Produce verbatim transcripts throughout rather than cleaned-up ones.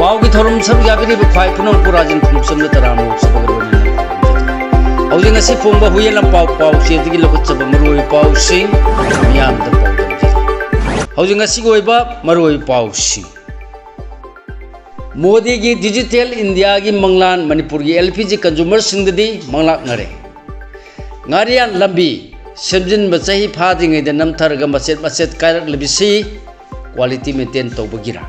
ꯄꯥꯎꯒꯤ ꯊꯧꯔꯝ ꯁꯔꯨꯛ ꯌꯥꯕꯤꯔꯤꯕ ꯈ꯭ꯋꯥꯏ ꯄꯨꯝꯅꯃꯛꯄꯨ ꯔꯥꯖꯦꯟ ꯈꯨꯝꯁꯝꯅ ꯇꯔꯥꯝꯅ ꯑꯣꯛꯆꯕꯒ ꯂꯣꯏꯅꯅ ꯈꯨꯔꯨꯝꯖꯔꯤ꯫ ꯍꯧꯖꯤꯛ ꯉꯁꯤ ꯐꯣꯡꯕ ꯍꯨꯏꯌꯦꯟ ꯂꯝꯄꯥꯎ ꯄꯥꯎꯆꯦꯗꯒꯤ ꯂꯧꯈꯠꯆꯕ ꯃꯔꯨꯑꯣꯏꯕ ꯄꯥꯎꯁꯤꯡ ꯃꯤꯌꯥꯝꯗ ꯄꯥꯎꯗꯝꯖꯔꯤ꯫ ꯍꯧꯖꯤꯛ ꯉꯁꯤꯒꯤ ꯑꯣꯏꯕ ꯃꯔꯨꯑꯣꯏꯕ ꯄꯥꯎꯁꯤꯡ꯫ ꯃꯣꯗꯤꯒꯤ ꯗꯤꯖꯤꯇꯦꯜ ꯏꯟꯗꯤꯌꯥꯒꯤ ꯃꯪꯂꯥꯟ ꯃꯅꯤꯄꯨꯔꯒꯤ ꯑꯦꯜ ꯄꯤ ꯖꯤ ꯀꯟꯖꯨꯃꯔꯁꯤꯡꯗꯗꯤ ꯃꯪꯂꯥꯛꯅꯔꯦ꯫ ꯉꯥꯔꯤꯌꯥꯟ ꯂꯝꯕꯤ ꯁꯦꯝꯖꯤꯟꯕ ꯆꯍꯤ ꯐꯥꯗ꯭ꯔꯤꯉꯩꯗ ꯅꯝꯊꯔꯒ ꯃꯆꯦꯠ ꯃꯆꯦꯠ ꯀꯥꯏꯔꯛꯂꯤꯕꯁꯤ ꯀ꯭ꯋꯥꯂꯤꯇꯤ ꯃꯦꯟꯇꯦꯟ ꯇꯧꯕꯒꯤꯔꯥ?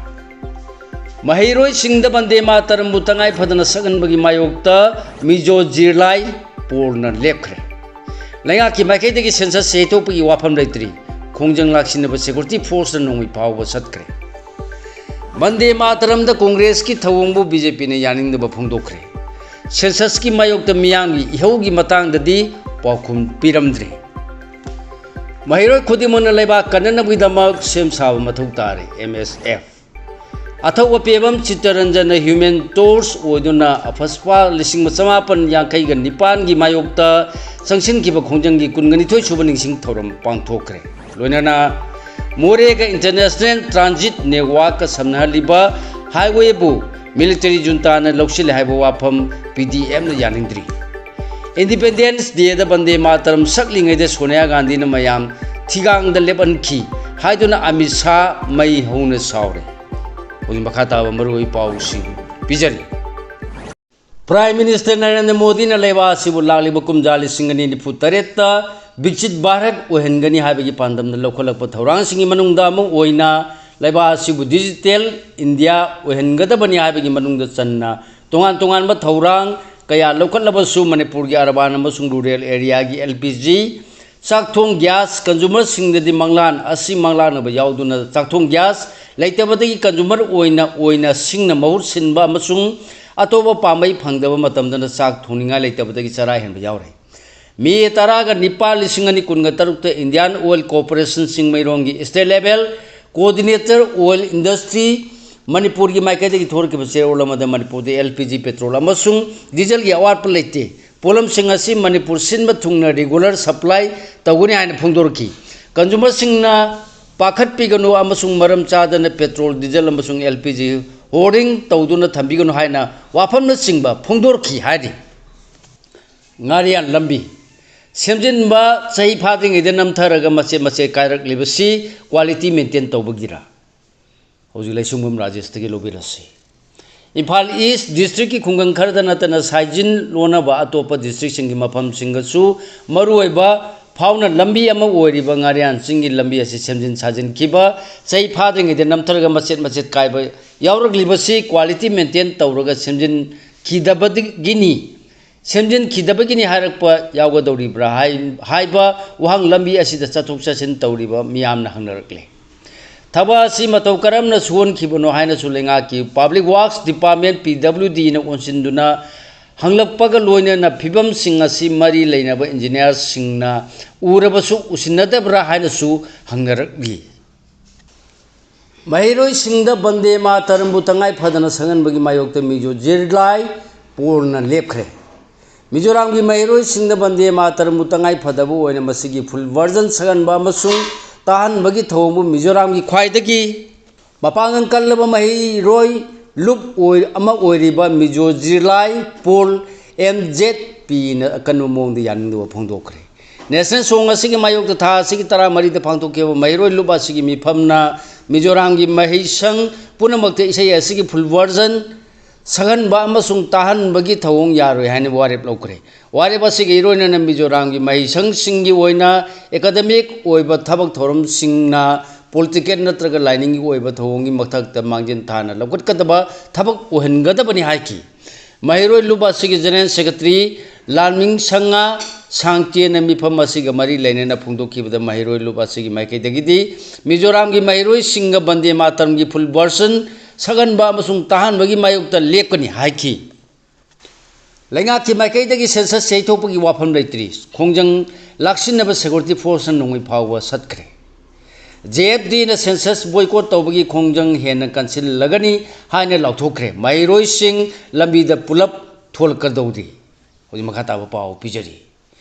ꯃꯍꯩꯔꯣꯏꯁꯤꯡꯗ ꯕꯟꯗꯦ ꯃꯥꯇꯔꯝꯕꯨ ꯇꯉꯥꯏ ꯐꯗꯅ ꯁꯛꯍꯟꯕꯒꯤ ꯃꯥꯌꯣꯛꯇ ꯃꯤꯖꯣ ꯖꯤꯔꯂꯥꯏ ꯄꯣꯜꯅ ꯂꯦꯞꯈ꯭ꯔꯦ꯫ ꯂꯩꯉꯥꯛꯀꯤ ꯃꯥꯏꯀꯩꯗꯒꯤ ꯁꯦꯟꯁꯁ ꯌꯩꯊꯣꯛꯄꯒꯤ ꯋꯥꯐꯝ ꯂꯩꯇ꯭ꯔꯤ꯫ ꯈꯣꯡꯖꯪ ꯂꯥꯛꯁꯤꯟꯅꯕ ꯁꯦꯀ꯭ꯌꯨꯔꯤꯇꯤ ꯐꯣꯔꯁꯅ ꯅꯣꯡꯃꯩ ꯐꯥꯎꯕ ꯆꯠꯈ꯭ꯔꯦ꯫ ꯕꯟꯗꯦ ꯃꯥꯇꯔꯝꯗ ꯀꯣꯡꯒ꯭ꯔꯦꯁꯀꯤ ꯊꯧꯑꯣꯡꯕꯨ ꯕꯤ ꯖꯦ ꯄꯤꯅ ꯌꯥꯅꯤꯡꯗꯕ ꯐꯣꯡꯗꯣꯛꯈ꯭ꯔꯦ꯫ ꯁꯦꯟꯁꯁꯀꯤ ꯃꯥꯌꯣꯛꯇ ꯃꯤꯌꯥꯝꯒꯤ ꯏꯍꯧꯒꯤ ꯃꯇꯥꯡꯗꯗꯤ ꯄꯥꯎꯈꯨꯝ ꯄꯤꯔꯝꯗ꯭ꯔꯤ꯫ ꯃꯍꯩꯔꯣꯏ ꯈꯨꯗꯤꯡꯃꯛꯅ ꯂꯩꯕꯥꯛ ꯀꯟꯅꯅꯕꯒꯤꯗꯃꯛ ꯁꯦꯝ ꯁꯥꯕ ꯃꯊꯧ ꯇꯥꯔꯦ, ꯑꯦꯝ ꯑꯦꯁ ꯑꯦꯐ꯫ ꯑꯊꯧꯕ ꯄꯦꯕꯝ ꯆꯤꯠꯇꯔꯟꯖꯟꯅ ꯍ꯭ꯌꯨꯃꯦꯟ ꯇꯣꯔꯆ ꯑꯣꯏꯗꯨꯅ ꯑꯐꯁꯄꯥ ꯂꯤꯁꯤꯡ ꯆꯃꯥꯄꯟ ꯌꯥꯡꯈꯩꯒ ꯅꯤꯄꯥꯟꯒꯤ ꯃꯥꯌꯣꯛꯇ ꯆꯪꯁꯤꯟꯈꯤꯕ ꯈꯣꯡꯖꯪꯒꯤ ꯀꯨꯟꯒ ꯅꯤꯊꯣꯏ ꯁꯨꯕ ꯅꯤꯡꯁꯤꯡ ꯊꯧꯔꯝ ꯄꯥꯡꯊꯣꯛꯈ꯭ꯔꯦ꯫ ꯂꯣꯏꯅꯅ ꯃꯣꯔꯦꯒ ꯏꯟꯇꯔꯅꯦꯁꯅꯦꯜ ꯇ꯭ꯔꯥꯟꯖꯤꯠ ꯅꯦꯠꯋꯥꯔꯛꯀ ꯁꯝꯅꯍꯜꯂꯤꯕ ꯍꯥꯏꯋꯦꯕꯨ ꯃꯤꯂꯤꯇꯔꯤ ꯖꯨꯟꯇꯥꯅ ꯂꯧꯁꯤꯜꯂꯦ ꯍꯥꯏꯕ ꯋꯥꯐꯝ ꯄꯤ ꯗꯤ ꯑꯦꯐꯅ ꯌꯥꯅꯤꯡꯗ꯭ꯔꯤ꯫ ꯏꯟꯗꯤꯄꯦꯟꯗꯦꯟꯁ ꯗꯦꯗ ꯕꯟꯗꯦ ꯃꯥꯇꯔꯝ ꯁꯛꯂꯤꯉꯩꯗ ꯁꯣꯅꯤꯌꯥ ꯒꯥꯟꯙꯤꯅ ꯃꯌꯥꯝ ꯊꯤꯒꯥꯡꯗ ꯂꯦꯞꯍꯟꯈꯤ ꯍꯥꯏꯗꯨꯅ ꯑꯃꯤꯠ ꯁꯥ ꯃꯩ ꯍꯧꯅ ꯁꯥꯎꯔꯦ꯫ ꯍꯧꯖꯤꯛ ꯃꯈꯥ ꯇꯥꯕ ꯃꯔꯨꯑꯣꯏꯕ ꯄꯥꯎꯁꯤꯡ ꯄꯤꯖꯔꯤ꯫ ꯄ꯭ꯔꯥꯏꯝ ꯃꯤꯅꯤꯁꯇꯔ ꯅꯔꯦꯟꯗ꯭ꯔ ꯃꯣꯗꯤꯅ ꯂꯩꯕꯥꯛ ꯑꯁꯤꯕꯨ ꯂꯥꯛꯂꯤꯕ ꯀꯨꯝꯖꯥ ꯂꯤꯁꯤꯡ ꯑꯅꯤ ꯅꯤꯐꯨ ꯇꯔꯦꯠꯇ ꯕꯤꯛꯁꯤꯠ ꯚꯥꯔꯠ ꯑꯣꯏꯍꯟꯒꯅꯤ ꯍꯥꯏꯕꯒꯤ ꯄꯥꯟꯗꯝꯗ ꯂꯧꯈꯠꯂꯛꯄ ꯊꯧꯔꯥꯡꯁꯤꯡꯒꯤ ꯃꯅꯨꯡꯗ ꯑꯃ ꯑꯣꯏꯅ ꯂꯩꯕꯥꯛ ꯑꯁꯤꯕꯨ ꯗꯤꯖꯤꯇꯦꯜ ꯏꯟꯗꯤꯌꯥ ꯑꯣꯏꯍꯟꯒꯗꯕꯅꯤ ꯍꯥꯏꯕꯒꯤ ꯃꯅꯨꯡꯗ ꯆꯟꯅ ꯇꯣꯉꯥꯟ ꯇꯣꯉꯥꯟꯕ ꯊꯧꯔꯥꯡ ꯀꯌꯥ ꯂꯧꯈꯠꯂꯕꯁꯨ ꯃꯅꯤꯄꯨꯔꯒꯤ ꯑꯔꯕꯥꯟ ꯑꯃꯁꯨꯡ ꯔꯨꯔꯦꯜ ꯑꯦꯔꯤꯌꯥꯒꯤ ꯑꯦꯜ ꯄꯤ ꯖꯤ ꯆꯥꯛꯊꯣꯡ ꯒ꯭ꯌꯥꯁ ꯀꯟꯖꯨꯃꯔꯁꯤꯡꯗꯗꯤ ꯃꯪꯂꯥꯟ ꯑꯁꯤ ꯃꯪꯂꯥꯛꯅꯕ ꯌꯥꯎꯗꯨꯅ ꯆꯥꯛꯊꯣꯡ ꯒ꯭ꯌꯥꯁ ꯂꯩꯇꯕꯗꯒꯤ ꯀꯟꯖꯨꯃꯔ ꯑꯣꯏꯅ ꯑꯣꯏꯅ ꯁꯤꯡꯅ ꯃꯍꯨꯠ ꯁꯤꯟꯕ ꯑꯃꯁꯨꯡ ꯑꯇꯣꯞꯄ ꯄꯥꯝꯕꯩ ꯐꯪꯗꯕ ꯃꯇꯝꯗꯅ ꯆꯥꯛ ꯊꯣꯡꯅꯤꯡꯉꯥꯏ ꯂꯩꯇꯕꯗꯒꯤ ꯆꯔꯥ ꯍꯦꯟꯕ ꯌꯥꯎꯔꯦ꯫ ꯃꯦ ꯇꯔꯥꯒ ꯅꯤꯄꯥꯟ, ꯂꯤꯁꯤꯡ ꯑꯅꯤ ꯀꯨꯟꯒ ꯇꯔꯨꯛꯇ ꯏꯟꯗꯤꯌꯥꯟ ꯑꯣꯏꯜ ꯀꯣꯔꯄꯣꯔꯦꯁꯟ ꯆꯤꯡꯃꯩꯔꯣꯡꯒꯤ state level coordinator oil industry ꯃꯅꯤꯄꯨꯔꯒꯤ ꯃꯥꯏꯀꯩꯗꯒꯤ ꯊꯣꯔꯛꯈꯤꯕ ꯆꯦꯔꯣꯜ ꯑꯃꯗ ꯃꯅꯤꯄꯨꯔꯗ ꯑꯦꯜ ꯄꯤ ꯖꯤ ꯄꯦꯇ꯭ꯔꯣꯜ ꯑꯃꯁꯨꯡ ꯗꯤꯖꯜꯒꯤ ꯑꯋꯥꯠꯄ ꯂꯩꯇꯦ꯫ ꯄꯣꯠꯂꯝꯁꯤꯡ ꯑꯁꯤ ꯃꯅꯤꯄꯨꯔ ꯁꯤꯟꯕ ꯊꯨꯡꯅ ꯔꯤꯒꯨꯂꯔ ꯁꯄ꯭ꯂꯥꯏ ꯇꯧꯒꯅꯤ ꯍꯥꯏꯅ ꯐꯣꯡꯗꯣꯔꯛꯈꯤ꯫ ꯀꯟꯖꯨꯃꯔꯁꯤꯡꯅ ꯄꯥꯈꯠꯄꯤꯒꯅꯨ ꯑꯃꯁꯨꯡ ꯃꯔꯝ ꯆꯥꯗꯅ ꯄꯦꯇ꯭ꯔꯣꯜ, ꯗꯤꯖꯜ ꯑꯃꯁꯨꯡ ꯑꯦꯜ ꯄꯤ ꯖꯤ ꯍꯣꯔꯗꯤꯡ ꯇꯧꯗꯨꯅ ꯊꯝꯕꯤꯒꯅꯨ ꯍꯥꯏꯅ ꯋꯥꯐꯝꯅꯆꯤꯡꯕ ꯐꯣꯡꯗꯣꯔꯛꯈꯤ ꯍꯥꯏꯔꯤ꯫ ꯉꯥꯔꯤꯌꯥꯟ ꯂꯝꯕꯤ ꯁꯦꯝꯖꯤꯟꯕ ꯆꯍꯤ ꯐꯥꯗ꯭ꯔꯤꯉꯩꯗ ꯅꯝꯊꯔꯒ ꯃꯆꯦꯠ ꯃꯆꯦꯠ ꯀꯥꯏꯔꯛꯂꯤꯕꯁꯤ ꯀ꯭ꯋꯥꯂꯤꯇꯤ ꯃꯦꯟꯇꯦꯟ ꯇꯧꯕꯒꯤꯔꯥ? ꯍꯧꯖꯤꯛ ꯂꯩꯁꯨꯡꯕꯝ ꯔꯥꯖꯦꯁꯇꯒꯤ ꯂꯧꯕꯤꯔꯁꯤ꯫ ꯏꯝꯐꯥꯜ ꯏꯁ ꯗꯤꯁꯇ꯭ꯔꯤꯛꯀꯤ ꯈꯨꯡꯒꯪ ꯈꯔꯗ ꯅꯠꯇꯅ ꯁꯥꯏꯖꯤꯟ ꯂꯣꯟꯅꯕ ꯑꯇꯣꯞꯄ ꯗꯤꯁꯇ꯭ꯔꯤꯛꯁꯤꯡꯒꯤ ꯃꯐꯝꯁꯤꯡꯒꯁꯨ ꯃꯔꯨꯑꯣꯏꯕ ꯐꯥꯎꯅ ꯂꯝꯕꯤ ꯑꯃ ꯑꯣꯏꯔꯤꯕ ꯉꯥꯔꯤꯌꯥꯟ ꯆꯤꯡꯒꯤ ꯂꯝꯕꯤ ꯑꯁꯤ ꯁꯦꯝꯖꯤꯟ ꯁꯥꯖꯤꯟꯈꯤꯕ ꯆꯍꯤ ꯐꯥꯗ꯭ꯔꯤꯉꯩꯗ ꯅꯝꯊꯔꯒ ꯃꯆꯦꯠ ꯃꯆꯦꯠ ꯀꯥꯏꯕ ꯌꯥꯎꯔꯛꯂꯤꯕꯁꯤ ꯀ꯭ꯋꯥꯂꯤꯇꯤ ꯃꯦꯟꯇꯦꯟ ꯇꯧꯔꯒ ꯁꯦꯝꯖꯤꯟꯈꯤꯗꯕꯗꯒꯤꯅꯤ꯫ ꯁꯦꯝꯖꯤꯟꯈꯤꯗꯕꯒꯤꯅꯤ ꯍꯥꯏꯔꯛꯄ ꯌꯥꯎꯒꯗꯧꯔꯤꯕ꯭ꯔꯥ ꯍꯥꯏ-, ꯍꯥꯏꯕ ꯋꯥꯍꯪ ꯂꯝꯕꯤ ꯑꯁꯤꯗ ꯆꯠꯊꯣꯛ ꯆꯠꯁꯤꯟ ꯇꯧꯔꯤꯕ ꯃꯤꯌꯥꯝꯅ ꯍꯪꯅꯔꯛꯂꯦ꯫ ꯊꯕꯛ ꯑꯁꯤ ꯃꯇꯧ ꯀꯔꯝꯅ ꯁꯨꯍꯟꯈꯤꯕꯅꯣ ꯍꯥꯏꯅꯁꯨ ꯂꯩꯉꯥꯛꯀꯤ Public Works Department, P W D ꯅ ꯑꯣꯟꯁꯤꯟꯗꯨꯅ ꯍꯪꯂꯛꯄꯒ ꯂꯣꯏꯅꯅ ꯐꯤꯕꯝꯁꯤꯡ ꯑꯁꯤ ꯃꯔꯤ ꯂꯩꯅꯕ ꯏꯟꯖꯤꯅꯤꯌꯥꯔꯁꯤꯡꯅ ꯎꯔꯕꯁꯨ ꯎꯁꯤꯟꯅꯗꯕ꯭ꯔꯥ ꯍꯥꯏꯅꯁꯨ ꯍꯪꯅꯔꯛꯂꯤ꯫ ꯃꯍꯩꯔꯣꯏꯁꯤꯡꯗ ꯕꯟꯗꯦ ꯃꯥꯇꯔꯝꯕꯨ ꯇꯉꯥꯏ ꯐꯗꯅ ꯁꯛꯍꯟꯕꯒꯤ ꯃꯥꯌꯣꯛꯇ ꯃꯤꯖꯣ ꯖꯤꯔꯂꯥꯏ ꯄꯣꯜꯅ ꯂꯦꯞꯈ꯭ꯔꯦ꯫ ꯃꯤꯖꯣꯔꯥꯝꯒꯤ ꯃꯍꯩꯔꯣꯏꯁꯤꯡꯗ ꯕꯟꯗꯦ ꯃꯥꯇꯔꯝꯕꯨ ꯇꯉꯥꯏ ꯐꯗꯕ ꯑꯣꯏꯅ ꯃꯁꯤꯒꯤ full version ꯁꯛꯍꯟꯕ ꯑꯃꯁꯨꯡ ꯇꯥꯍꯟꯕꯒꯤ ꯊꯧꯑꯣꯡꯕꯨ ꯃꯤꯖꯣꯔꯥꯝꯒꯤ ꯈ꯭ꯋꯥꯏꯗꯒꯤ ꯃꯄꯥꯡꯒꯜ ꯀꯜꯂꯕ ꯃꯍꯩꯔꯣꯏ ꯂꯨꯞ ꯑꯣꯏ-, ꯑꯃ ꯑꯣꯏꯔꯤꯕ Mizo Zirlai Pawl, M Z P ꯅ ꯑꯀꯟꯕ ꯃꯑꯣꯡꯗ ꯌꯥꯅꯤꯡꯗꯕ ꯐꯣꯡꯗꯣꯛꯈ꯭ꯔꯦ꯫ National Song ꯑꯁꯤꯒꯤ ꯃꯥꯌꯣꯛꯇ ꯊꯥ ꯑꯁꯤꯒꯤ ꯇꯔꯥꯃꯔꯤꯗ ꯄꯥꯡꯊꯣꯛꯈꯤꯕ ꯃꯍꯩꯔꯣꯏ ꯂꯨꯞ ꯑꯁꯤꯒꯤ ꯃꯤꯐꯝꯅ ꯃꯤꯖꯣꯔꯥꯝꯒꯤ ꯃꯍꯩꯁꯪ ꯄꯨꯝꯅꯃꯛꯇ ꯏꯁꯩ ꯑꯁꯤꯒꯤ full version ꯁꯛꯍꯟꯕ ꯑꯃꯁꯨꯡ ꯇꯥꯍꯟꯕꯒꯤ ꯊꯧꯑꯣꯡ ꯌꯥꯔꯣꯏ ꯍꯥꯏꯅ ꯋꯥꯔꯦꯞ ꯂꯧꯈ꯭ꯔꯦ꯫ ꯋꯥꯔꯦꯞ ꯑꯁꯤꯒ ꯏꯔꯣꯏꯅꯅ ꯃꯤꯖꯣꯔꯥꯝꯒꯤ ꯃꯍꯩꯁꯪꯁꯤꯡꯒꯤ ꯑꯣꯏꯅ academic ꯑꯣꯏꯕ ꯊꯕꯛ ꯊꯧꯔꯝꯁꯤꯡꯅ political ꯅꯠꯇ꯭ꯔꯒ ꯂꯥꯏꯅꯤꯡꯒꯤ ꯑꯣꯏꯕ ꯊꯧꯑꯣꯡꯒꯤ ꯃꯊꯛꯇ ꯃꯥꯡꯖꯤꯟ ꯊꯥꯅ ꯂꯧꯈꯠꯀꯗꯕ ꯊꯕꯛ ꯑꯣꯏꯍꯟꯒꯗꯕꯅꯤ ꯍꯥꯏꯈꯤ꯫ ꯃꯍꯩꯔꯣꯏ ꯂꯨꯞ ꯑꯁꯤꯒꯤ General Secretary ꯂꯥꯟꯃꯤꯡ ꯁꯉꯥ ꯁꯥꯡꯆꯦꯅ ꯃꯤꯐꯝ ꯑꯁꯤꯒ ꯃꯔꯤ ꯂꯩꯅꯅ ꯐꯣꯡꯗꯣꯛꯈꯤꯕꯗ, ꯃꯍꯩꯔꯣꯏ ꯂꯨꯞ ꯑꯁꯤꯒꯤ ꯃꯥꯏꯀꯩꯗꯒꯤꯗꯤ ꯃꯤꯖꯣꯔꯥꯝꯒꯤ ꯃꯍꯩꯔꯣꯏꯁꯤꯡꯒ ꯕꯟꯗꯦ ꯃꯥꯇꯔꯝꯒꯤ full version ꯁꯛꯍꯟꯕ ꯑꯃꯁꯨꯡ ꯇꯥꯍꯟꯕꯒꯤ ꯃꯥꯌꯣꯛꯇ ꯂꯦꯞꯀꯅꯤ ꯍꯥꯏꯈꯤ꯫ ꯂꯩꯉꯥꯛꯀꯤ ꯃꯥꯏꯀꯩꯗꯒꯤ census ꯌꯩꯊꯣꯛꯄꯒꯤ ꯋꯥꯐꯝ ꯂꯩꯇ꯭ꯔꯤ꯫ ꯈꯣꯡꯖꯪ ꯂꯥꯛꯁꯤꯟꯅꯕ security force ꯅ ꯅꯣꯡꯃꯩ ꯐꯥꯎꯕ ꯁꯠꯈ꯭ꯔꯦ꯫ J F D ꯅ census boycott ꯇꯧꯕꯒꯤ ꯈꯣꯡꯖꯪ ꯍꯦꯟꯅ ꯀꯟꯁꯤꯜꯂꯒꯅꯤ ꯍꯥꯏꯅ ꯂꯥꯎꯊꯣꯛꯈ꯭ꯔꯦ꯫ ꯃꯍꯩꯔꯣꯏꯁꯤꯡ ꯂꯝꯕꯤꯗ ꯄꯨꯂꯞ ꯊꯣꯛꯂꯛꯀꯗꯧꯔꯤ꯫ ꯍꯧꯖꯤꯛ ꯃꯈꯥ ꯇꯥꯕ ꯄꯥꯎ ꯄꯤꯖꯔꯤ꯫